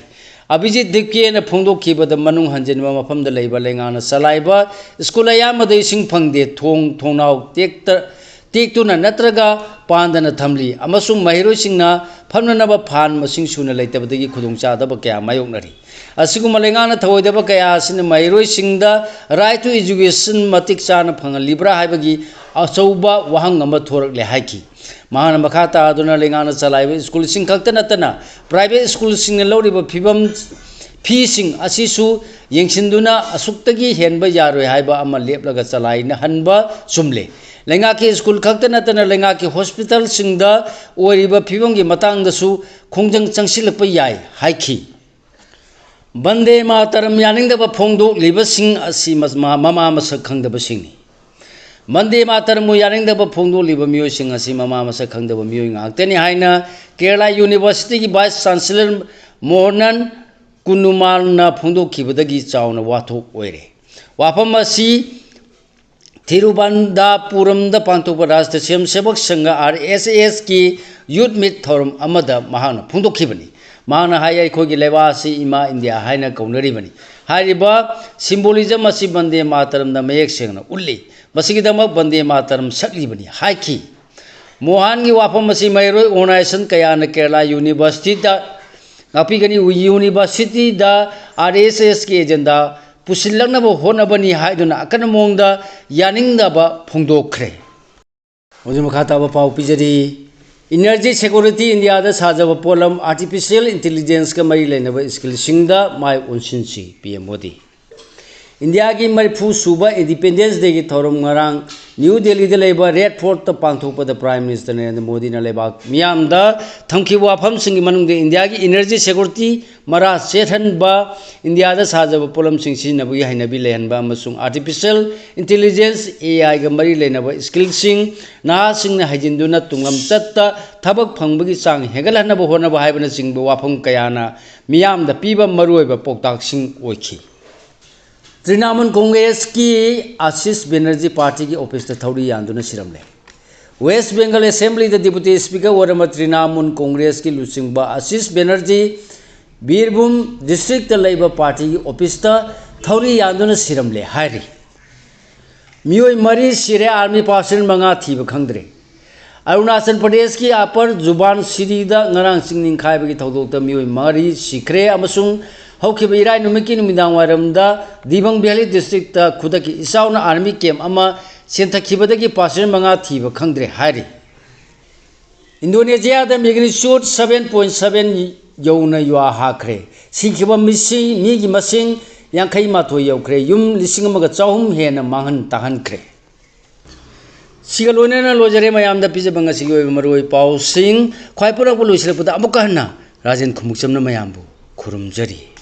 ꯑꯚꯤꯖꯤꯠ ꯗꯤꯞꯀꯦꯅ ꯐꯣꯡꯗꯣꯛꯈꯤꯕꯗ ꯃꯅꯨꯡ ꯍꯟꯖꯤꯟꯕ ꯃꯐꯝꯗ ꯂꯩꯕ ꯂꯩꯉꯥꯛꯅ ꯆꯂꯥꯏꯕ ꯁ꯭ꯀꯨꯜ ꯑꯌꯥꯝꯕꯗ ꯏꯁꯤꯡ ꯐꯪꯗꯦ, ꯊꯣꯡ ꯊꯣꯡꯅꯥꯎ ꯇꯦꯛꯇ-, ꯇꯦꯛꯇꯨꯅ ꯅꯠꯇ꯭ꯔꯒ ꯄꯥꯟꯗꯅ ꯊꯝꯂꯤ ꯑꯃꯁꯨꯡ ꯃꯍꯩꯔꯣꯏꯁꯤꯡꯅ ꯐꯝꯅꯅꯕ ꯐꯥꯟ ꯃꯁꯤꯡ ꯁꯨꯅ ꯂꯩꯇꯕꯗꯒꯤ ꯈꯨꯗꯣꯡꯆꯥꯗꯕ ꯀꯌꯥ ꯃꯥꯌꯣꯛꯅꯔꯤ꯫ ꯑꯁꯤꯒꯨꯝꯕ ꯂꯩꯉꯥꯛꯅ ꯊꯧꯑꯣꯏꯗꯕ ꯀꯌꯥ ꯑꯁꯤꯅ ꯃꯍꯩꯔꯣꯏꯁꯤꯡꯗ right to education ꯃꯇꯤꯛ ꯆꯥꯅ ꯐꯪꯍꯜꯂꯤꯕ꯭ꯔꯥ ꯍꯥꯏꯕꯒꯤ ꯑꯆꯧꯕ ꯋꯥꯍꯪ ꯑꯃ ꯊꯣꯔꯛꯂꯦ ꯍꯥꯏꯈꯤ꯫ ꯃꯍꯥꯛꯅ ꯃꯈꯥ ꯇꯥꯗꯨꯅ ꯂꯩꯉꯥꯛꯅ ꯆꯂꯥꯏꯕ ꯁ꯭ꯀꯨꯜꯁꯤꯡ ꯈꯛꯇ ꯅꯠꯇꯅ private ꯁ꯭ꯀꯨꯜꯁꯤꯡꯅ ꯂꯧꯔꯤꯕ ꯐꯤꯕꯝ, ꯐꯤꯁꯤꯡ ꯑꯁꯤꯁꯨ ꯌꯦꯡꯁꯤꯟꯗꯨꯅ ꯑꯁꯨꯛꯇꯒꯤ ꯍꯦꯟꯕ ꯌꯥꯔꯣꯏ ꯍꯥꯏꯕ ꯑꯃ ꯂꯦꯞꯂꯒ ꯆꯂꯥꯏꯅꯍꯟꯕ ꯆꯨꯝꯂꯦ꯫ ꯂꯩꯉꯥꯛꯀꯤ ꯁ꯭ꯀꯨꯜ ꯈꯛꯇ ꯅꯠꯇꯅ ꯂꯩꯉꯥꯛꯀꯤ ꯍꯣꯁꯄꯤꯇꯥꯜꯁꯤꯡꯗ ꯑꯣꯏꯔꯤꯕ ꯐꯤꯕꯝꯒꯤ ꯃꯇꯥꯡꯗꯁꯨ ꯈꯣꯡꯖꯪ ꯆꯪꯁꯤꯜꯂꯛꯄ ꯌꯥꯏ ꯍꯥꯏꯈꯤ꯫ ꯕꯟꯗꯦ ꯃꯥꯇꯔꯝ ꯌꯥꯅꯤꯡꯗꯕ ꯐꯣꯡꯗꯣꯛꯂꯤꯕꯁꯤꯡ ꯑꯁꯤ ꯃ-, ꯃ-, ꯃꯃꯥ ꯃꯁꯛ ꯈꯪꯗꯕꯁꯤꯡꯅꯤ꯫ ꯕꯟꯗꯦ ꯃꯥꯇꯔꯝꯕꯨ ꯌꯥꯅꯤꯡꯗꯕ ꯐꯣꯡꯗꯣꯛꯂꯤꯕ ꯃꯤꯑꯣꯏꯁꯤꯡ ꯑꯁꯤ ꯃꯃꯥ ꯃꯁꯛ ꯈꯪꯗꯕ ꯃꯤꯑꯣꯏ ꯉꯥꯛꯇꯅꯤ ꯍꯥꯏꯅ ꯀꯦꯔꯂꯥ ꯌꯨꯅꯤꯚꯔꯁꯤꯇꯤꯒꯤ ꯚꯥꯏꯁ ꯆꯥꯟꯁꯦꯂꯔ ꯃꯣꯍꯅꯟ ꯀꯨꯅꯨꯃꯥꯜꯅ ꯐꯣꯡꯗꯣꯛꯈꯤꯕꯗꯒꯤ ꯆꯥꯎꯅ ꯋꯥꯊꯣꯛ ꯑꯣꯏꯔꯦ꯫ ꯋꯥꯐꯝ ꯑꯁꯤ ꯊꯤꯔꯨꯕꯟꯗꯥꯄꯨꯔꯝꯗ ꯄꯥꯡꯊꯣꯛꯄ ꯔꯥꯁꯇ꯭ꯔ ꯁ꯭ꯋꯌꯝ ꯁꯦꯕꯛ ꯁꯪꯘ, ꯑꯥꯔ ꯑꯦꯁ ꯑꯦꯁꯀꯤ ꯌꯨꯠ ꯃꯤꯠ ꯊꯧꯔꯝ ꯑꯃꯗ ꯃꯍꯥꯛꯅ ꯐꯣꯡꯗꯣꯛꯈꯤꯕꯅꯤ꯫ ꯃꯍꯥꯛꯅ ꯍꯥꯏ, "ꯑꯩꯈꯣꯏꯒꯤ ꯂꯩꯕꯥꯛ ꯑꯁꯤ ꯏꯃꯥ ꯏꯟꯗꯤꯌꯥ ꯍꯥꯏꯅ ꯀꯧꯅꯔꯤꯕꯅꯤ"꯫ ꯍꯥꯏꯔꯤꯕ symbolism ꯑꯁꯤ ꯕꯟꯗꯦ ꯃꯥꯇꯔꯝꯗ ꯃꯌꯦꯛ ꯁꯦꯡꯅ ꯎꯠꯂꯤ꯫ ꯃꯁꯤꯒꯤꯗꯃꯛ ꯕꯟꯗꯦ ꯃꯥꯇꯔꯝ ꯁꯛꯂꯤꯕꯅꯤ ꯍꯥꯏꯈꯤ꯫ ꯃꯣꯍꯥꯟꯒꯤ ꯋꯥꯐꯝ ꯑꯁꯤ ꯃꯍꯩꯔꯣꯏ organization ꯀꯌꯥꯅ ꯀꯦꯔꯂꯥ Universityꯗ ꯉꯥꯛꯄꯤꯒꯅꯤ꯫ Universityꯗ RSSꯀꯤ agenda ꯄꯨꯁꯤꯜꯂꯛꯅꯕ ꯍꯣꯠꯅꯕꯅꯤ ꯍꯥꯏꯗꯨꯅ ꯑꯀꯟꯕ ꯃꯑꯣꯡꯗ ꯌꯥꯅꯤꯡꯗꯕ ꯐꯣꯡꯗꯣꯛꯈ꯭ꯔꯦ꯫ ꯍꯧꯖꯤꯛ ꯃꯈꯥ ꯇꯥꯕ ꯄꯥꯎ ꯄꯤꯖꯔꯤ꯫ Energy security, ꯏꯟꯗꯤꯌꯥꯗ ꯁꯥꯖꯕ ꯄꯣꯠꯂꯝ artificial intelligenceꯀ ꯃꯔꯤ ꯂꯩꯅꯕ skillꯁꯤꯡꯗ ꯃꯥꯏ ꯑꯣꯟꯁꯤꯟꯁꯤ, PM ꯃꯣꯗꯤ꯫ ꯏꯟꯗꯤꯌꯥꯒꯤ ꯃꯔꯤꯐꯨ ꯁꯨꯕ Independence Dayꯒꯤ ꯊꯧꯔꯝ ꯉꯔꯥꯡ ꯅ꯭ꯌꯨ ꯗꯦꯜꯂꯤꯗ ꯂꯩꯕ Red Fortꯇ ꯄꯥꯡꯊꯣꯛꯄꯗ Prime Minister ꯅꯔꯦꯟꯗ꯭ꯔ ꯃꯣꯗꯤꯅ ꯂꯩꯕꯥꯛ ꯃꯤꯌꯥꯝꯗ ꯊꯝꯈꯤꯕ ꯋꯥꯐꯝꯁꯤꯡꯒꯤ ꯃꯅꯨꯡꯗ ꯏꯟꯗꯤꯌꯥꯒꯤ energy security ꯃꯔꯥ ꯆꯦꯠꯍꯟꯕ, ꯏꯟꯗꯤꯌꯥꯗ ꯁꯥꯖꯕ ꯄꯣꯠꯂꯝꯁꯤꯡ ꯁꯤꯖꯤꯟꯅꯕꯒꯤ ꯍꯩꯅꯕꯤ ꯂꯩꯍꯟꯕ ꯑꯃꯁꯨꯡ artificial intelligence, AIꯒ ꯃꯔꯤ ꯂꯩꯅꯕ skillꯁꯤꯡ ꯅꯍꯥꯁꯤꯡꯅ ꯍꯩꯖꯤꯟꯗꯨꯅ ꯇꯨꯡꯂꯝꯆꯠꯇ ꯊꯕꯛ ꯐꯪꯕꯒꯤ ꯆꯥꯡ ꯍꯦꯟꯒꯠꯍꯟꯅꯕ ꯍꯣꯠꯅꯕ ꯍꯥꯏꯕꯅꯆꯤꯡꯕ ꯋꯥꯐꯝ ꯀꯌꯥꯅ ꯃꯤꯌꯥꯝꯗ ꯄꯤꯕ ꯃꯔꯨꯑꯣꯏꯕ ꯄꯥꯎꯇꯥꯛꯁꯤꯡ ꯑꯣꯏꯈꯤ꯫ ꯇ꯭ꯔꯤꯅꯥꯃꯨꯜ ꯀꯣꯡꯒ꯭ꯔꯦꯁꯀꯤ ꯑꯁꯤꯁ ꯕꯦꯅꯔꯖꯤ partyꯒꯤ officeꯇ ꯊꯧꯔꯤ ꯌꯥꯟꯗꯨꯅ ꯁꯤꯔꯝꯂꯦ꯫ West Bengal Assemblyꯗ Deputy Speaker ꯑꯣꯏꯔꯝꯕ ꯇ꯭ꯔꯤꯅꯥꯃꯨꯜ ꯀꯣꯡꯒ꯭ꯔꯦꯁꯀꯤ ꯂꯨꯆꯤꯡꯕ ꯑꯁꯤꯁ ꯕꯦꯅꯔꯖꯤ ꯕꯤꯔꯚꯨꯝ districtꯇ ꯂꯩꯕ partyꯒꯤ officeꯇ ꯊꯧꯔꯤ ꯌꯥꯟꯗꯨꯅ ꯁꯤꯔꯝꯂꯦ ꯍꯥꯏꯔꯤ꯫ ꯃꯤꯑꯣꯏ ꯃꯔꯤ ꯁꯤꯔꯦ, army personnel ꯃꯉꯥ ꯊꯤꯕ ꯈꯪꯗ꯭ꯔꯦ꯫ ꯑꯔꯨꯅꯥꯆꯜ ꯄ꯭ꯔꯗꯦꯁꯀꯤ Upper Subansiriꯗ ꯉꯔꯥꯡ ꯆꯤꯡ ꯅꯤꯡꯈꯥꯏꯕꯒꯤ ꯊꯧꯗꯣꯛꯇ ꯃꯤꯑꯣꯏ ꯃꯔꯤ ꯁꯤꯈ꯭ꯔꯦ ꯑꯃꯁꯨꯡ ꯍꯧꯈꯤꯕ ꯏꯔꯥꯏ ꯅꯨꯃꯤꯠꯀꯤ ꯅꯨꯃꯤꯗꯥꯡ ꯋꯥꯏꯔꯝꯗ ꯗꯤꯕꯪ Valley districtꯇ ꯈꯨꯗꯛꯀꯤ ꯏꯆꯥꯎꯅ army camp ꯑꯃ ꯆꯦꯟꯊꯈꯤꯕꯗꯒꯤ personnel ꯃꯉꯥ ꯊꯤꯕ ꯈꯪꯗ꯭ꯔꯦ ꯍꯥꯏꯔꯤ꯫ ꯏꯟꯗꯣꯅꯦꯁꯤꯌꯥꯗ magnitude seven point seven ꯌꯧꯅ ꯌꯨ ꯍꯥꯈ꯭ꯔꯦ꯫ ꯁꯤꯈꯤꯕ ꯃꯤꯁꯤꯡ, ꯃꯤꯒꯤ ꯃꯁꯤꯡ ꯌꯥꯡꯈꯩ ꯃꯥꯊꯣꯏ ꯌꯧꯈ꯭ꯔꯦ꯫ ꯌꯨꯝ ꯂꯤꯁꯤꯡ ꯑꯃꯒ ꯆꯍꯨꯝ ꯍꯦꯟꯅ ꯃꯥꯡꯍꯟ ꯇꯥꯛꯍꯟꯈ꯭ꯔꯦ꯫ ꯁꯤꯒ ꯂꯣꯏꯅꯅ ꯂꯣꯏꯖꯔꯦ ꯃꯌꯥꯝꯗ ꯄꯤꯖꯕ ꯉꯁꯤꯒꯤ ꯑꯣꯏꯕ ꯃꯔꯨꯑꯣꯏ ꯄꯥꯎꯁꯤꯡ꯫ ꯈ꯭ꯋꯥꯏ ꯄꯨꯔꯛꯄ ꯂꯣꯏꯁꯤꯜꯂꯛꯄꯗ ꯑꯃꯨꯛꯀ ꯍꯟꯅ ꯔꯥꯖꯦꯟ ꯈꯨꯃꯨꯛꯆꯝꯅ ꯃꯌꯥꯝꯕꯨ ꯈꯨꯔꯨꯝꯖꯔꯤ꯫